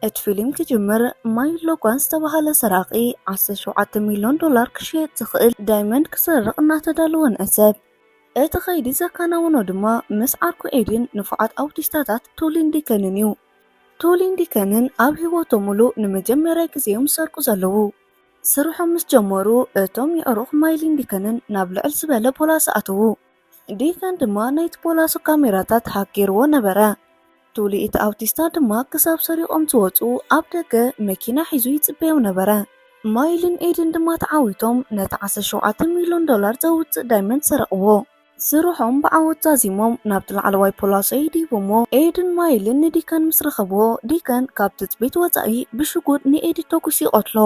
እቲ ፊልም ክጅምር፣ ማይል ሎጋን ዝተባህለ ሰራቒ ዓሰርተ ሸውዓተ ሚልዮን ዶላር ክሽየጥ ዝኽእል ዳይመንድ ክሰርቕ እናተዳለወ ንዕዘብ። እቲ ኸይዲ ዘከናውኖ ድማ ምስ ዓርኩ ኤድን ንፉዓት ኣውቲስታታት ቱሊን ዲከንን እዩ። ቱሊን ዲከንን ኣብ ህይወቶም ሙሉእ ንመጀመርያ ግዜ እዮም ዝሰርቁ ዘለዉ። ስርሖም ምስ ጀመሩ፣ እቶም የዕሩኽ ማይልን ዲከንን ናብ ልዕል ዝበለ ፖላስ ኣተዉ። ዲከን ድማ ናይቲ ፖላሶ ካሜራታት ሃክ ገይርዎ ነበረ። ቱሊ እቲ ኣውቲስታ ድማ ክሳብ ሰሪቖም ዝወጹ ኣብ ደገ መኪና ሒዙ ይጽበዮም ነበረ። ማይልን ኤድን ድማ ተዓዊቶም ነቲ ዓሰርተ ሸውዓተ ሚልዮን ዶላር ዘውጽእ ዳይመንድ ሰረቕዎ። ስርሖም ብዓወት ዛዚሞም ናብቲ ላዕለዋይ ፖላሶ ይድይቡ እሞ፣ ኤድን ማይልን ንዲከን ምስ ረኸብዎ፣ ዲከን ካብ ትጽቢት ወጻኢ ብሽጉጥ ንኤዲ ተኩሱ ይቐትሎ።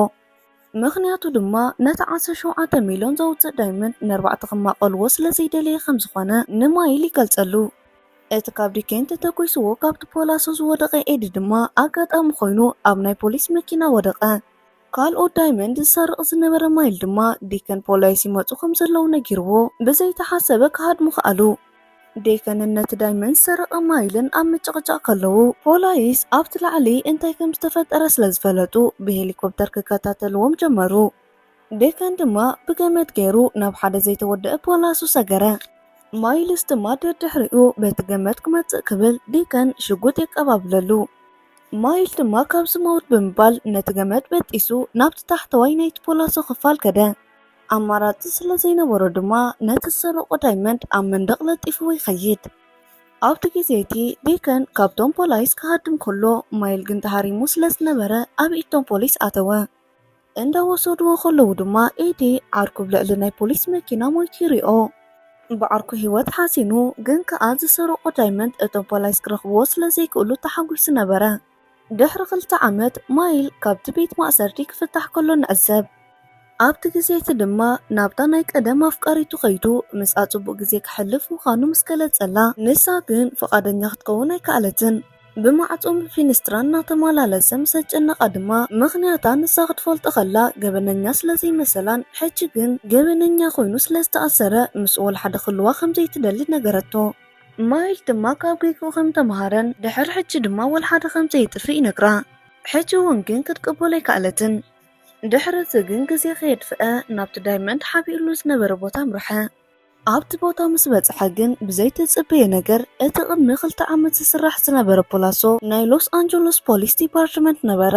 ምኽንያቱ ድማ ነቲ ዓሰርተ ሸውዓተ ሚልዮን ዘውጽእ ዳይመንድ ንኣርባዕተ ክማቐልዎ ስለ ዘይደለየ ከም ዝኾነ ንማይል ይገልጸሉ። እቲ ካብ ዲከን ተተኩስዎ ካብቲ ፖላሶ ዝወደቐ ኤዲ ድማ ኣጋጣሚ ኮይኑ ኣብ ናይ ፖሊስ መኪና ወደቐ። ካልኦት ዳይመንድ ዝሰርቕ ዝነበረ ማይል ድማ ዲከን ፖላይስ ይመጹ ከም ዘለዉ ነጊርዎ ብዘይተሓሰበ ክሃድሙ ከኣሉ። ዴከንን ነቲ ዳይመንድ ዝሰረቐ ማይልን ኣብ ምጭቕጫቕ ከለዉ፣ ፖላይስ ኣብቲ ላዕሊ እንታይ ከም ዝተፈጠረ ስለ ዝፈለጡ ብሄሊኮፕተር ክከታተልዎም ጀመሩ። ዴከን ድማ ብገመድ ገይሩ ናብ ሓደ ዘይተወደአ ፖላሶ ሰገረ። ማይልስ ድማ ደድሕሪኡ በቲ ገመድ ክመጽእ ክብል ዴከን ሽጉጥ የቀባብለሉ። ማይል ድማ ካብዚ መውት ብምባል ነቲ ገመድ በጢሱ ናብቲ ታሕተዋይ ናይቲ ፖላሶ ክፋል ከደ። ኣማራጺ ስለ ዘይነበሮ ድማ ነቲ ዝሰረቆ ዳይመንድ ኣብ መንደቕ ለጢፍዎ ይኸይድ። ኣብቲ ግዜ እቲ ዴከን ካብቶም ፖላይስ ክሃድም ከሎ፣ ማይል ግን ተሃሪሙ ስለ ዝነበረ ኣብ ኢድቶም ፖሊስ ኣተወ። እንዳወሰድዎ ከለዉ ድማ ኤዲ ዓርኩ ኣብ ልዕሊ ናይ ፖሊስ መኪና ሞይቱ ይሪኦ። ብዓርኩ ህይወት ሓሲኑ፣ ግን ከኣ ዝሰረቆ ዳይመንድ እቶም ፖላይስ ክረኽብዎ ስለ ዘይክእሉ ተሓጒሱ ነበረ። ድሕሪ ክልተ ዓመት ማይል ካብቲ ቤት ማእሰርቲ ክፍታሕ ከሎ ንዕዘብ። ኣብቲ ግዜ እቲ ድማ ናብታ ናይ ቀደም ኣፍቃሪቱ ከይዱ ምስኣ ጽቡቕ ግዜ ከሕልፍ ምዃኑ ምስ ገለጸላ፣ ንሳ ግን ፍቓደኛ ክትከውን ኣይከኣለትን። ብማዕጾን ብፊንስትራን እናተመላለሰ ምስ ኣጨነቓ ድማ ምኽንያታ ንሳ ክትፈልጦ ከላ ገበነኛ ስለ ዘይመሰላን ሕጂ ግን ገበነኛ ኮይኑ ስለ ዝተኣሰረ ምስኡ ወላ ሓደ ክህልዋ ከም ዘይትደሊ ነገረቶ። ማይል ድማ ካብ ጌግኡ ከም ተመሃረን ድሕሪ ሕጂ ድማ ወላ ሓደ ከም ዘይጥፍእ ይነግራ። ሕጂ እውን ግን ክትቅበሎ ኣይከኣለትን። ድሕሪ እዚ ግን ግዜ ከየጥፍአ ናብቲ ዳይመንድ ሓቢእሉ ዝነበረ ቦታ ኣምርሐ። ኣብቲ ቦታ ምስ በጽሐ ግን ብዘይተጸበየ ነገር እቲ ቅድሚ ክልተ ዓመት ዝስራሕ ዝነበረ ፖላሶ ናይ ሎስ ኣንጀሎስ ፖሊስ ዲፓርትመንት ነበረ።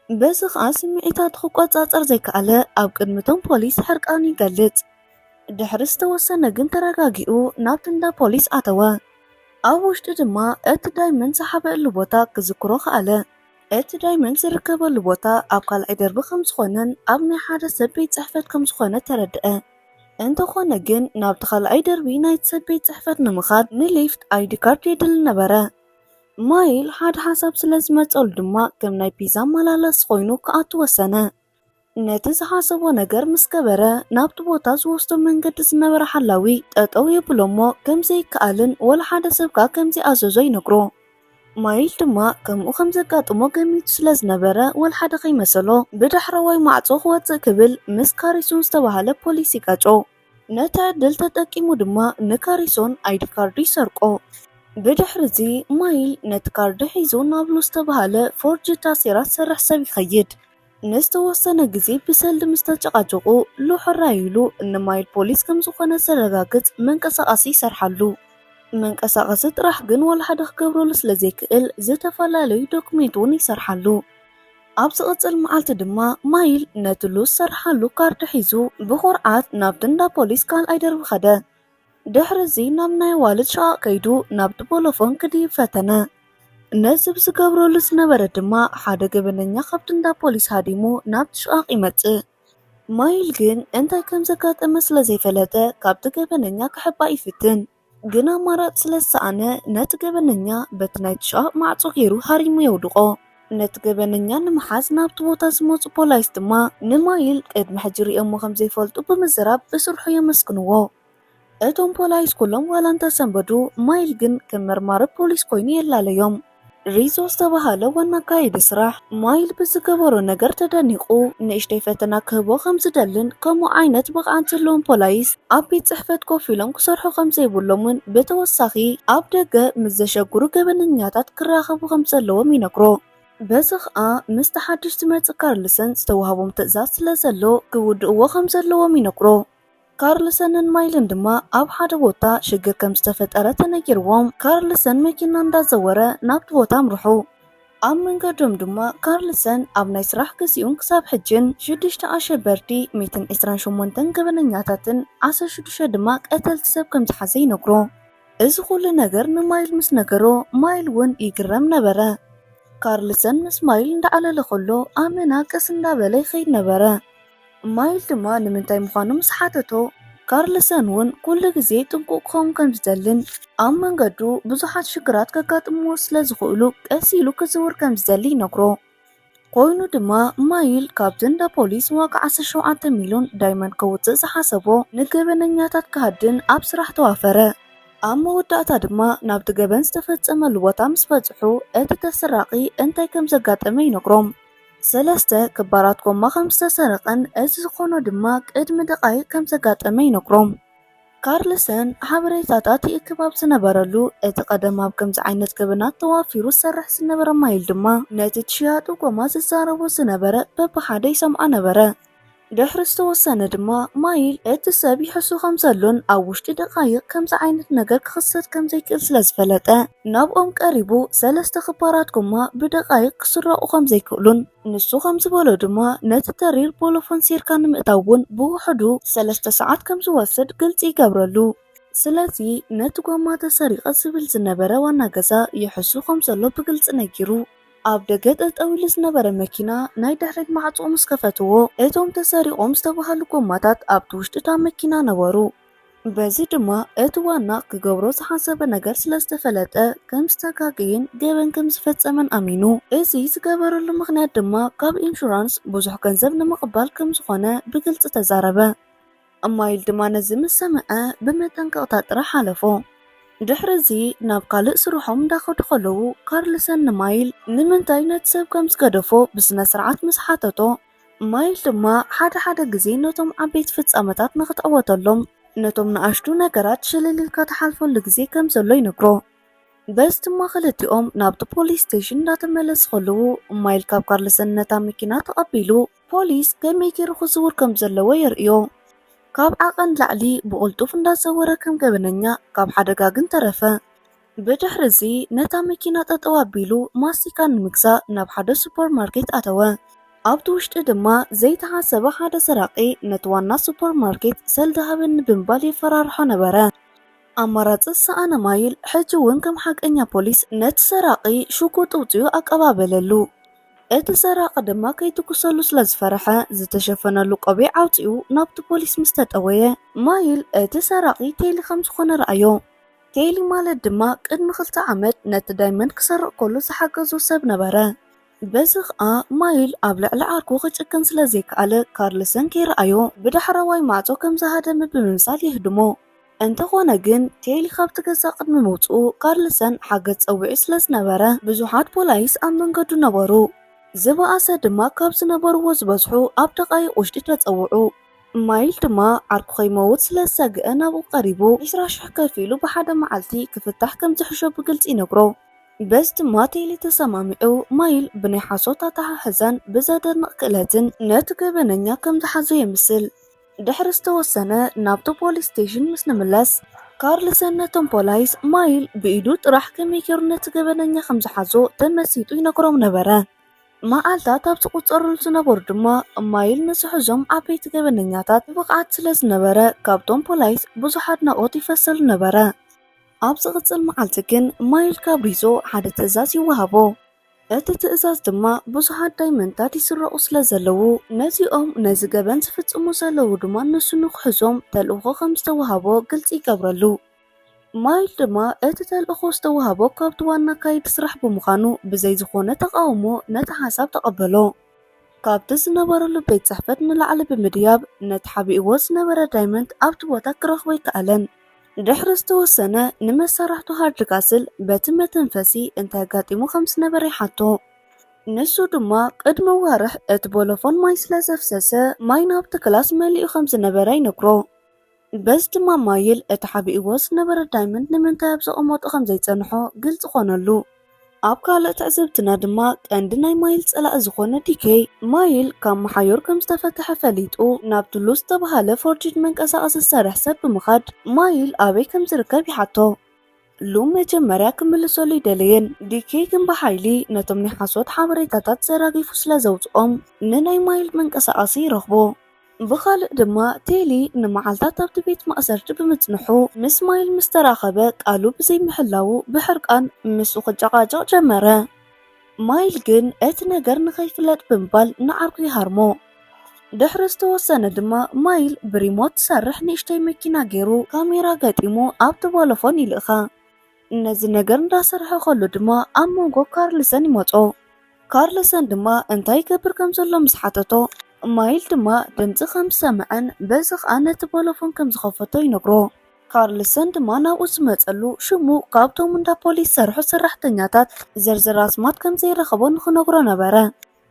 በዚ ኸኣ ስምዒታቱ ክቆጻጸር ዘይከኣለ ኣብ ቅድሚ እቶም ፖሊስ ሕርቃኑ ይገልጽ። ድሕሪ ዝተወሰነ ግን ተረጋጊኡ ናብቲ እንዳ ፖሊስ ኣተወ። ኣብ ውሽጢ ድማ እቲ ዳይመንድ ዝሓበእሉ ቦታ ክዝክሮ ከኣለ። እቲ ዳይመንድ ዝርከበሉ ቦታ ኣብ ካልኣይ ደርቢ ከም ዝኾነን ኣብ ናይ ሓደ ሰብ ቤት ጽሕፈት ከም ዝኾነ ተረድአ። እንተኾነ ግን ናብቲ ካልኣይ ደርቢ ናይቲ ሰብ ቤት ጽሕፈት ንምኻድ ንሊፍት ኣይዲ ካርድ የድሊ ነበረ። ማይል ሓደ ሓሳብ ስለ ዝመጸሉ ድማ ከም ናይ ፒዛ ኣመላላሲ ኮይኑ ክኣቱ ወሰነ። ነቲ ዝሓሰቦ ነገር ምስ ገበረ፣ ናብቲ ቦታ ዝወስዶ መንገዲ ዝነበረ ሓላዊ ጠጠው የብሎ እሞ ከም ዘይከኣልን ወላ ሓደ ሰብ ከኣ ከም ዘይኣዘዞ ይነግሮ። ማይል ድማ ከምኡ ከም ዘጋጥሞ ገሚቱ ስለ ዝነበረ ወላ ሓደ ከይመሰሎ ብዳሕረዋይ ማዕጾ ክወጽእ ክብል ምስ ካሪሶን ዝተባህለ ፖሊስ ይጋጮ። ነቲ ዕድል ተጠቂሙ ድማ ንካሪሶን ኣይዲ ካርዱ ይሰርቆ። ብድሕሪ እዚ ማይል ነቲ ካርድ ሒዙ ናብ ሉ ዝተባህለ ፎርጅ ታሴራ ዝሰርሕ ሰብ ይኸይድ። ንዝተወሰነ ግዜ ብሰልዲ ምስ ተጨቓጨቑ፣ ሉ ሕራይ ኢሉ ንማይል ፖሊስ ከም ዝኾነ ዘረጋግጽ መንቀሳቐሲ ይሰርሓሉ። መንቀሳቐሲ ጥራሕ ግን ወላ ሓደ ክገብረሉ ስለ ዘይክእል ዝተፈላለዩ ዶክሜንት እውን ይሰርሓሉ። ኣብ ዝቕጽል መዓልቲ ድማ ማይል ነቲ ሉ ዝሰርሓሉ ካርድ ሒዙ ብኹርዓት ናብቲ እንዳ ፖሊስ ካልኣይ ደርቢ ከደ። ድሕሪ እዚ ናብ ናይ ኣዋልድ ሸቓቕ ከይዱ ናብቲ ቦሎፎን ክድይብ ፈተነ። ነዚ ብዝገብረሉ ዝነበረ ድማ ሓደ ገበነኛ ካብቲ እንዳ ፖሊስ ሃዲሙ ናብቲ ሸቓቕ ይመጽእ። ማይል ግን እንታይ ከም ዘጋጠመ ስለ ዘይፈለጠ ካብቲ ገበነኛ ክሕባእ ይፍትን። ግን ኣማራጺ ስለ ዝሰኣነ ነቲ ገበነኛ በቲ ናይቲ ሸቓቕ ማዕጾ ገይሩ ሃሪሙ የውድቖ። ነቲ ገበነኛ ንምሓዝ ናብቲ ቦታ ዝመጹ ፖላይስ ድማ ንማይል ቅድሚ ሕጂ ሪኦሞ ከም ዘይፈልጡ ብምዝራብ ብስርሑ የመስግንዎ። እቶም ፖላይስ ኩሎም ዋላ እንተሰንበዱ፣ ማይል ግን ከም መርማሪ ፖሊስ ኮይኑ የላለዮም። ሪዞ ዝተባህለ ዋና ኣካያዲ ስራሕ፣ ማይል ብዝገበሮ ነገር ተደኒቑ፣ ንእሽተይ ፈተና ክህቦ ከም ዝደልን ከምኡ ዓይነት ብቕዓት ዘለዎም ፖላይስ ኣብ ቤት ጽሕፈት ኮፍ ኢሎም ክሰርሑ ከም ዘይብሎምን ብተወሳኺ ኣብ ደገ ምስ ዘሸግሩ ገበነኛታት ክራኸቡ ከም ዘለዎም ይነግሮ። በዚ ኸኣ ምስቲ ሓድሽ ዝመጽእ ካርልሰን ዝተዋህቦም ትእዛዝ ስለ ዘሎ ክውድእዎ ከም ዘለዎም ይነግሮ። ካርልሰንን ማይልን ድማ ኣብ ሓደ ቦታ ሽግር ከም ዝተፈጠረ ተነጊርዎም፣ ካርልሰን መኪና እንዳዘወረ ናብቲ ቦታ ኣምርሑ። ኣብ መንገዶም ድማ ካርልሰን ኣብ ናይ ስራሕ ግዚኡን ክሳብ ሕጅን ሽዱሽተ ኣሸበርቲ፣ ሚእትን ዕስራን ሸሞንተን ገበነኛታትን ዓሰርተ ሽዱሽተ ድማ ቀተልቲ ሰብ ከም ዝሓዘ ይነግሮ። እዚ ኩሉ ነገር ንማይል ምስ ነገሮ፣ ማይል እውን ይግረም ነበረ። ካርልሰን ምስ ማይል እንዳዓለለ ከሎ ኣመና ቀስ እንዳበለ ይኸይድ ነበረ። ማይል ድማ ንምንታይ ምዃኑ ምስ ሓተቶ፣ ካርልሰን እውን ኩሉ ግዜ ጥንቁቕ ክኸውን ከም ዝደልን ኣብ መንገዱ ብዙሓት ሽግራት ከጋጥምዎ ስለ ዝኽእሉ ቀስ ኢሉ ክዝውር ከም ዝደሊ ይነግሮ። ኮይኑ ድማ ማይል ካብቲ እንዳ ፖሊስ ዋጋ ዓሰርተ ሸውዓተ ሚልዮን ዳይመንድ ከውፅእ ዝሓሰቦ ንገበነኛታት ክሃድን ኣብ ስራሕ ተዋፈረ። ኣብ መወዳእታ ድማ ናብቲ ገበን ዝተፈጸመሉ ቦታ ምስ በጽሑ፣ እቲ ተሰራቒ እንታይ ከም ዘጋጠመ ይነግሮም። ሰለስተ ክባራት ጎማ ከም ዝተሰረቐን እዚ ዝኾኖ ድማ ቅድሚ ደቓይቕ ከም ዘጋጠመ ይነግሮም። ካርልሰን ሓበሬታታት ይእክብ ኣብ ዝነበረሉ፣ እቲ ቀደም ኣብ ከምዚ ዓይነት ገበናት ተዋፊሩ ዝሰርሕ ዝነበረ ማይል ድማ ነቲ እቲ ሸያጢ ጎማ ዝዛረቦ ዝነበረ በብሓደ ይሰምዖ ነበረ። ድሕሪ ዝተወሰነ ድማ ማይል እቲ ሰብ ይሕሱ ከም ዘሎን ኣብ ውሽጢ ደቓይቕ ከምዚ ዓይነት ነገር ክኽሰት ከም ዘይክእል ስለ ዝፈለጠ ናብኦም ቀሪቡ ሰለስተ ክባራት ጎማ ብደቓይቕ ክስረቑ ከም ዘይክእሉን ንሱ ከም ዝበሎ ድማ ነቲ ተሪር ቦሎፎን ሴርካ ንምእታው እውን ብውሕዱ ሰለስተ ሰዓት ከም ዝወስድ ግልጺ ይገብረሉ። ስለዚ ነቲ ጎማ ተሰሪቐ ዝብል ዝነበረ ዋና ገዛ ይሕሱ ከም ዘሎ ብግልጺ ነጊሩ ኣብ ደገ ጠጠው ኢሉ ዝነበረ መኪና ናይ ድሕሪት ማዕጾ ምስ ከፈትዎ፣ እቶም ተሰሪቖም ዝተባህሉ ጎማታት ኣብቲ ውሽጢ እታ መኪና ነበሩ። በዚ ድማ እቲ ዋና ክገብሮ ዝሓሰበ ነገር ስለ ዝተፈለጠ ከም ዝተጋገየን ገበን ከም ዝፈጸመን ኣሚኑ። እዚ ዝገበረሉ ምኽንያት ድማ ካብ ኢንሹራንስ ብዙሕ ገንዘብ ንምቕባል ከም ዝኾነ ብግልጺ ተዛረበ። ማይል ድማ ነዚ ምስ ሰምዐ ብመጠንቀቕታ ጥራሕ ሓለፎ። ድሕሪ እዚ ናብ ካልእ ስርሖም እንዳኸዱ ከለዉ ካርልሰን ንማይል ንምንታይ ነቲ ሰብ ከም ዝገደፎ ብስነ ስርዓት ምስ ሓተቶ፣ ማይል ድማ ሓደ ሓደ ግዜ ነቶም ዓበይቲ ፍጻመታት ንኽትዕወተሎም ነቶም ንኣሽቱ ነገራት ሽልል ኢልካ ትሓልፈሉ ግዜ ከም ዘሎ ይነግሮ። በዚ ድማ ክልቲኦም ናብቲ ፖሊስ ስቴሽን እንዳተመለሱ ከለዉ ማይል ካብ ካርልሰን ነታ መኪና ተቐቢሉ ፖሊስ ከመይ ገይሩ ክዝውር ከም ዘለዎ የርእዮ። ካብ ዓቐን ላዕሊ ብቕልጡፍ እንዳዘወረ ከም ገበነኛ ካብ ሓደጋ ግን ተረፈ። ብድሕሪ እዚ ነታ መኪና ጠጠው ኣቢሉ ማስቲካ ንምግዛእ ናብ ሓደ ሱፐርማርኬት ኣተወ። ኣብቲ ውሽጢ ድማ ዘይተሓሰበ ሓደ ሰራቂ ነቲ ዋና ሱፐርማርኬት ሰልዲ ሃበኒ ብምባል የፈራርሖ ነበረ። ኣማራጺ ዝሰኣነ ማይል ሕጂ እውን ከም ሓቀኛ ፖሊስ ነቲ ሰራቂ ሽጉጥ ኣውጺኡ ኣቀባበለሉ። እቲ ሰራቂ ድማ ከይትኩሰሉ ስለ ዝፈርሐ ዝተሸፈነሉ ቆቢዕ ኣውጺኡ ናብቲ ፖሊስ ምስ ተጠወየ ማይል እቲ ሰራቂ ቴሊ ከም ዝኾነ ረኣዮ። ቴሊ ማለት ድማ ቅድሚ ክልተ ዓመት ነቲ ዳይመንድ ክሰርቕ ከሎ ዝሓገዞ ሰብ ነበረ። በዚ ኸኣ ማይል ኣብ ልዕሊ ዓርኩ ክጭክን ስለ ዘይከኣለ ካርልሰን ከይረኣዮ ብዳሕረዋይ ማዕጾ ከም ዝሃደመ ብምምሳል የህድሞ። እንተኾነ ግን ቴሊ ካብቲ ገዛ ቅድሚ ምውጽኡ ካርልሰን ሓገዝ ጸዊዑ ስለ ዝነበረ ብዙሓት ፖላይስ ኣብ መንገዱ ነበሩ። ዝበኣሰ ድማ ካብ ዝነበርዎ ዝበዝሑ ኣብ ደቓይቕ ውሽጢ ተጸውዑ። ማይል ድማ ዓርኩ ከይመውት ስለ ዝሰግአ ናብኡ ቀሪቡ ዕስራ ሽሕ ከፊሉ ብሓደ መዓልቲ ክፍታሕ ከም ዝሕሾ ብግልጺ ይነግሮ። በዚ ድማ ቴሊ ተሰማሚዑ ማይል ብናይ ሓሶት ኣተሓሕዛን ብዘደንቕ ክእለትን ነቲ ገበነኛ ከም ዝሓዞ የምስል። ድሕሪ ዝተወሰነ ናብቲ ፖሊስ ስቴሽን ምስ ንምለስ ካርልሰን ነቶም ፖላይስ ማይል ብኢዱ ጥራሕ ከመይ ገይሩ ነቲ ገበነኛ ከም ዝሓዞ ተመሲጡ ይነግሮም ነበረ። መዓልታት ኣብ ዝቑጸሩሉ ዝነበሩ ድማ ማይል ንዝሕዞም ዓበይቲ ገበነኛታት ብብቕዓት ስለ ዝነበረ ካብቶም ፖላይስ ብዙሕ ኣድናቖት ይፈሰሉ ነበረ። ኣብ ዝቕጽል መዓልቲ ግን ማይል ካብ ሪዞ ሓደ ትእዛዝ ይወሃቦ። እቲ ትእዛዝ ድማ ብዙሓት ዳይመንታት ይስረቑ ስለ ዘለዉ ነዚኦም ነዚ ገበን ዝፍጽሙ ዘለዉ ድማ ንሱ ንክሕዞም ተልእኾ ከም ዝተወሃቦ ግልጺ ይገብረሉ። ማይል ድማ እቲ ተልእኾ ዝተወሃቦ ካብቲ ዋና ኣካይዲ ስራሕ ብምዃኑ ብዘይ ዝኾነ ተቓውሞ ነቲ ሓሳብ ተቐበሎ። ካብቲ ዝነበረሉ ቤት ጽሕፈት ንላዕሊ ብምድያብ ነቲ ሓቢእዎ ዝነበረ ዳይመንድ ኣብቲ ቦታ ክረኽቦ ኣይከኣለን። ድሕሪ ዝተወሰነ ንመሳርሕቱ ሃርድ ካስል በቲ መተንፈሲ እንታይ ኣጋጢሙ ከም ዝነበረ ይሓቶ። ንሱ ድማ ቅድሚ ኣዋርሕ እቲ ቦሎፎን ማይ ስለ ዘፍሰሰ ማይ ናብቲ ክላስ መሊኡ ከም ዝነበረ ይነግሮ። በዚ ድማ ማይል እቲ ሓቢእዎ ዝነበረ ዳይመንድ ንምንታይ ኣብ ዘቐመጦ ከም ዘይጸንሖ ግልጺ ኮነሉ። ኣብ ካልእ ትዕዝብትና ድማ ቀንዲ ናይ ማይል ጸላኢ ዝኾነ ዲኬይ፣ ማይል ካብ መሓዮር ከም ዝተፈትሐ ፈሊጡ ናብ ቱሉ ዝተባህለ ፎርጅድ መንቀሳቐሲ ዝሰርሕ ሰብ ብምኻድ ማይል ኣበይ ከም ዝርከብ ይሓቶ። ሉ መጀመርያ ክምልሰሉ ኣይደለየን። ዲኬይ ግን ብሓይሊ ነቶም ናይ ሓሶት ሓበሬታታት ዘራጊፉ ስለ ዘውጽኦም ንናይ ማይል መንቀሳቐሲ ይረኽቦ። ብኻልእ ድማ ቴሊ ንመዓልታት ኣብቲ ቤት ማእሰርቲ ብምጽንሑ ምስ ማይል ምስ ተራኸበ ቃሉ ብዘይምሕላዉ ብሕርቃን ምስኡ ክጨቓጨቕ ጀመረ። ማይል ግን እቲ ነገር ንኸይፍለጥ ብምባል ንዓርኩ ይሃርሞ። ድሕሪ ዝተወሰነ ድማ ማይል ብሪሞት ትሰርሕ ንእሽተይ መኪና ገይሩ ካሜራ ገጢሙ ኣብቲ ቦሎፎን ይልእኻ። ነዚ ነገር እንዳሰርሐ ከሎ ድማ ኣብ መንጎ ካርልሰን ይመጾ። ካርልሰን ድማ እንታይ ይገብር ከም ዘሎ ምስ ሓተቶ፣ ማይል ድማ ድምጺ ከም ዝሰምዐን በዚ ኸኣ ነቲ ቦሎፎን ከም ዝኸፈቶ ይነግሮ። ካርልሰን ድማ ናብኡ ዝመጸሉ ሽሙ ካብቶም እንዳ ፖሊስ ዝሰርሑ ሰራሕተኛታት ዝርዝር ኣስማት ከም ዘይረኸቦ ንኽነግሮ ነበረ።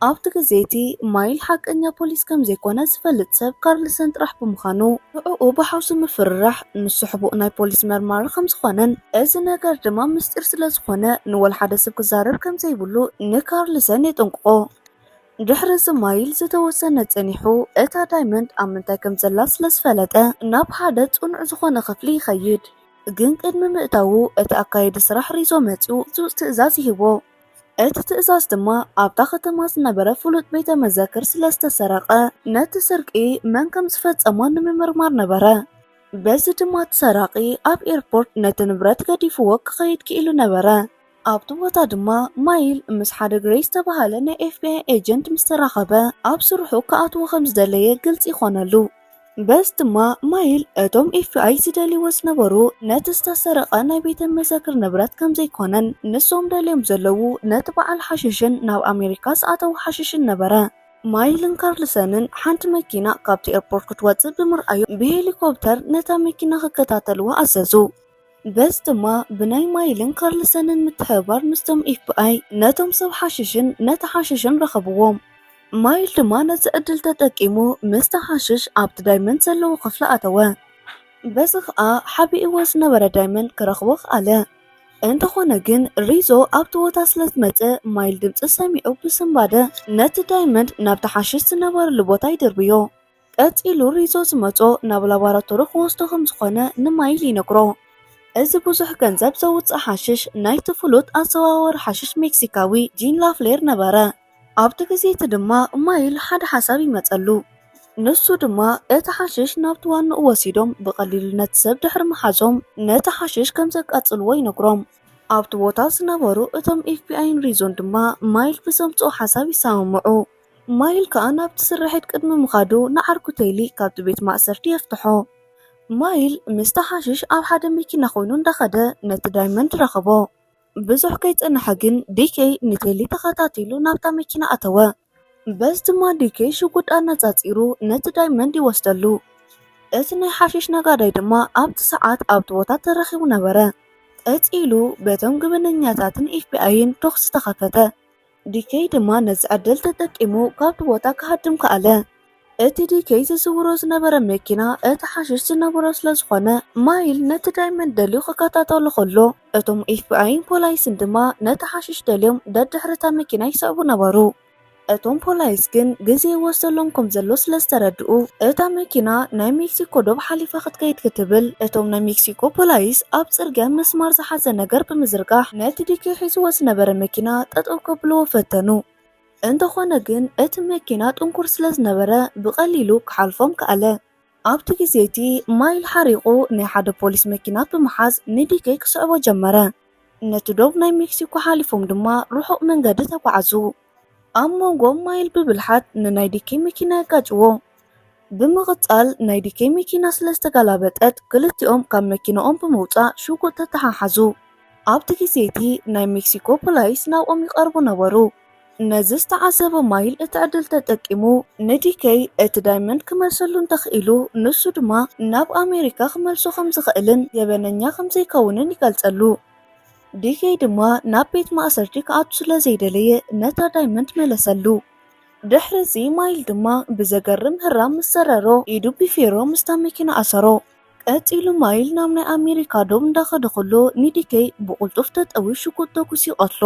ኣብቲ ግዜ እቲ ማይል ሓቀኛ ፖሊስ ከም ዘይኮነ ዝፈልጥ ሰብ ካርልሰን ጥራሕ ብምዃኑ ንዕኡ ብሓውሲ ምፍርራሕ ንሱ ሕቡእ ናይ ፖሊስ መርማሪ ከም ዝኾነን እዚ ነገር ድማ ምስጢር ስለ ዝኾነ ንወላ ሓደ ሰብ ክዛረብ ከም ዘይብሉ ንካርልሰን የጠንቅቖ። ድሕሪ እዚ ማይል ዝተወሰነ ጸኒሑ እታ ዳይመንድ ኣብ ምንታይ ከም ዘላ ስለ ዝፈለጠ ናብ ሓደ ጽኑዕ ዝኾነ ክፍሊ ይኸይድ። ግን ቅድሚ ምእታዉ እቲ ኣካየዲ ስራሕ ሪዞ መጺኡ ህጹጽ ትእዛዝ ይህቦ። እቲ ትእዛዝ ድማ ኣብታ ከተማ ዝነበረ ፍሉጥ ቤተ መዘክር ስለ ዝተሰረቐ ነቲ ስርቂ መን ከም ዝፈጸሞ ንምምርማር ነበረ። በዚ ድማ እቲ ሰራቒ ኣብ ኤርፖርት ነቲ ንብረት ገዲፍዎ ክኸይድ ክኢሉ ነበረ። ኣብቲ ቦታ ድማ ማይል ምስ ሓደ ግሬይ ዝተባህለ ናይ ኤፍቢኣይ ኤጀንት ምስ ተራኸበ ኣብ ስርሑ ክኣትዎ ከም ዝደለየ ግልጺ ይኾነሉ። በዚ ድማ ማይል እቶም ኤፍቢኣይ ዝደልይዎ ዝነበሩ ነቲ ዝተሰረቐ ናይ ቤተ መዘክር ንብረት ከም ዘይኮነን ንሶም ደልዮም ዘለዉ ነቲ በዓል ሓሽሽን ናብ ኣሜሪካ ዝኣተዉ ሓሽሽን ነበረ። ማይልን ካርልሰንን ሓንቲ መኪና ካብቲ ኤርፖርት ክትወጽእ ብምርኣዮም ብሄሊኮፕተር ነታ መኪና ክከታተልዋ ኣዘዙ። በዚ ድማ ብናይ ማይልን ካርልሰንን ምትሕብባር ምስቶም ኤፍቢኣይ ነቶም ሰብ ሓሽሽን ነቲ ሓሽሽን ረኸብዎም። ማይል ድማ ነዚ ዕድል ተጠቂሙ ምስቲ ሓሽሽ ኣብቲ ዳይመንድ ዘለዎ ክፍሊ ኣተወ። በዚ ኸኣ ሓቢእዎ ዝነበረ ዳይመንድ ክረኽቦ ከኣለ። እንተኾነ ግን ሪዞ ኣብቲ ቦታ ስለ ዝመጸ ማይል ድምጺ ሰሚዑ ብስንባደ ነቲ ዳይመንድ ናብቲ ሓሽሽ ዝነበረሉ ቦታ ይድርብዮ። ቀጺሉ ሪዞ ዝመጾ ናብ ላቦራቶሪ ክወስዶ ከም ዝኾነ ንማይል ይነግሮ። እዚ ብዙሕ ገንዘብ ዘውጽእ ሓሽሽ ናይቲ ፍሉጥ ኣዘዋዋሪ ሓሽሽ ሜክሲካዊ ጂን ላፍሌር ነበረ። ኣብቲ ግዜ እቲ ድማ ማይል ሓደ ሓሳብ ይመጸሉ። ንሱ ድማ እቲ ሓሽሽ ናብቲ ዋንኡ ወሲዶም ብቐሊሉ ነቲ ሰብ ድሕሪ ምሓዞም ነቲ ሓሽሽ ከም ዘቃጽልዎ ይነግሮም። ኣብቲ ቦታ ዝነበሩ እቶም ኤፍቢኣይን ሪዞን ድማ ማይል ብዘምጽኦ ሓሳብ ይሰማምዑ። ማይል ከኣ ናብቲ ስርሒት ቅድሚ ምኻዱ ንዓርኩ ቴሊ ካብቲ ቤት ማእሰርቲ የፍትሖ። ማይል ምስቲ ሓሽሽ ኣብ ሓደ መኪና ኮይኑ እንዳኸደ ነቲ ዳይመንድ ረኸቦ። ብዙሕ ከይጸንሐ ግን ዲኬይ ንቴሊ ተኸታቲሉ ናብታ መኪና ኣተወ። በዚ ድማ ዲኬይ ሽጉጥ ኣነጻጺሩ ነቲ ዳይመንድ ይወስደሉ። እቲ ናይ ሓሽሽ ነጋዳይ ድማ ኣብቲ ሰዓት ኣብቲ ቦታ ተረኺቡ ነበረ። ቀጺሉ በቶም ገበነኛታትን ኤፍቢኣይን ተኹሲ ተኸፈተ። ዲኬይ ድማ ነዚ ዕድል ተጠቂሙ ካብቲ ቦታ ክሃድም ከኣለ። እቲ ዲኬይ ዝዝውሮ ዝነበረ መኪና እቲ ሓሽሽ ዝነበሮ ስለ ዝኾነ ማይል ነቲ ዳይመንድ ደልዩ ክከታተሎ ከሎ እቶም ኤፍቢኣይን ፖላይስን ድማ ነቲ ሓሽሽ ደልዮም ደድሕሪ እታ መኪና ይስዕቡ ነበሩ። እቶም ፖላይስ ግን ግዜ ይወስደሎም ከም ዘሎ ስለ ዝተረድኡ እታ መኪና ናይ ሜክሲኮ ዶብ ሓሊፋ ክትከይድ ክትብል እቶም ናይ ሜክሲኮ ፖላይስ ኣብ ጽርግያ መስማር ዝሓዘ ነገር ብምዝርጋሕ ነቲ ዲኬይ ሒዝዎ ዝነበረ መኪና ጠጠው ከብልዎ ፈተኑ። እንተኾነ ግን እቲ መኪና ጥንኩር ስለ ዝነበረ ብቐሊሉ ክሓልፎም ከኣለ። ኣብቲ ግዜ እቲ ማይል ሓሪቑ ናይ ሓደ ፖሊስ መኪና ብምሓዝ ንዲኬይ ክስዕቦ ጀመረ። ነቲ ዶብ ናይ ሜክሲኮ ሓሊፎም ድማ ርሑቕ መንገዲ ተጓዓዙ። ኣብ መንጎ ማይል ብብልሓት ንናይ ዲኬይ መኪና የጋጭዎ። ብምቕጻል ናይ ዲኬይ መኪና ስለ ዝተገላበጠት ክልቲኦም ካብ መኪናኦም ብምውጻእ ሽጉጥ ተተሓሓዙ። ኣብቲ ግዜ እቲ ናይ ሜክሲኮ ፖላይስ ናብኦም ይቐርቡ ነበሩ። ነዚ ዝተዓዘበ ማይል እቲ ዕድል ተጠቂሙ ንዲኬይ እቲ ዳይመንድ ክመልሰሉ እንተኽኢሉ ንሱ ድማ ናብ ኣሜሪካ ክመልሶ ከም ዝኽእልን ገበነኛ ከም ዘይከውንን ይገልጸሉ። ዲኬይ ድማ ናብ ቤት ማእሰርቲ ክኣቱ ስለ ዘይደለየ ነታ ዳይመንድ መለሰሉ። ድሕሪ እዚ ማይል ድማ ብዘገርም ህራም ምስ ዘረሮ ኢዱ ብፌሮ ምስታ መኪና ኣሰሮ። ቀጺሉ ማይል ናብ ናይ ኣሜሪካ ዶብ እንዳኸደ ከሎ ንዲኬይ ብቕልጡፍ ተጠዊ ሽጉጥ ተኩስ ይቐትሎ።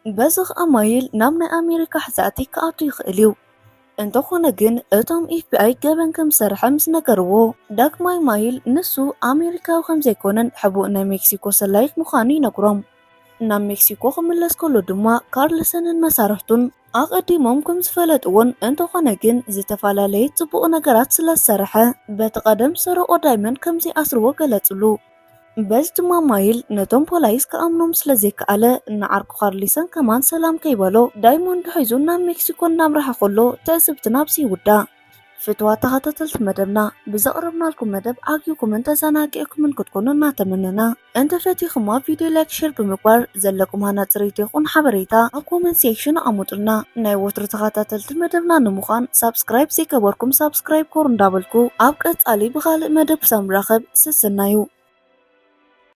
በዚ ኸኣ ማይል ናብ ናይ ኣሜሪካ ሕዛእቲ ክኣቱ ይኽእል እዩ። እንተኾነ ግን እቶም ኤፍ ቢ ኣይ ገበን ከም ዝሰርሐ ምስ ነገርዎ፣ ዳግማይ ማይል ንሱ ኣሜሪካዊ ከም ዘይኮነን ሕቡእ ናይ ሜክሲኮ ሰላይት ምዃኑ ይነግሮም። ናብ ሜክሲኮ ክምለስ ከሎ ድማ ካርልሰንን መሳርሕቱን ኣቐዲሞም ከም ዝፈለጥዎን፣ እንተኾነ ግን ዝተፈላለየ ጽቡቕ ነገራት ስለ ዝሰርሐ በቲ ቀደም ዝሰረቆ ዳይመንድ ከም ዘይኣስርዎ ገለጽሉ። በዚ ድማ ማይል ነቶም ፖላይስ ክኣምኖም ስለ ዘይከኣለ፣ ንዓርኩ ካርሊሰን ከማን ሰላም ከይበሎ ዳይሞንድ ሒዙ ናብ ሜክሲኮ እናምርሐ ከሎ ትዕዝብትና ኣብዚ ይውዳእ። ፍትዋት ተኸታተልቲ መደብና፣ ብዘቕረብናልኩም መደብ ዓጊብኩምን ተዘናጊዕኩምን ክትኮኑ እናተመነና፣ እንተፈቲኹማ ቪድዮ ላይክ ሸር ብምግባር ዘለኩም ሃናጺ ርእይቶ ይኹን ሓበሬታ ኣብ ኮመንት ሴክሽን ኣቐምጡልና። ናይ ወትሩ ተኸታተልቲ መደብና ንምዃን ሳብስክራይብ ዘይገበርኩም ሳብስክራይብ ኮሩ እንዳበልኩ፣ ኣብ ቀጻሊ ብኻልእ መደብ ክሳብ ንራኸብ ሰሰናዩ።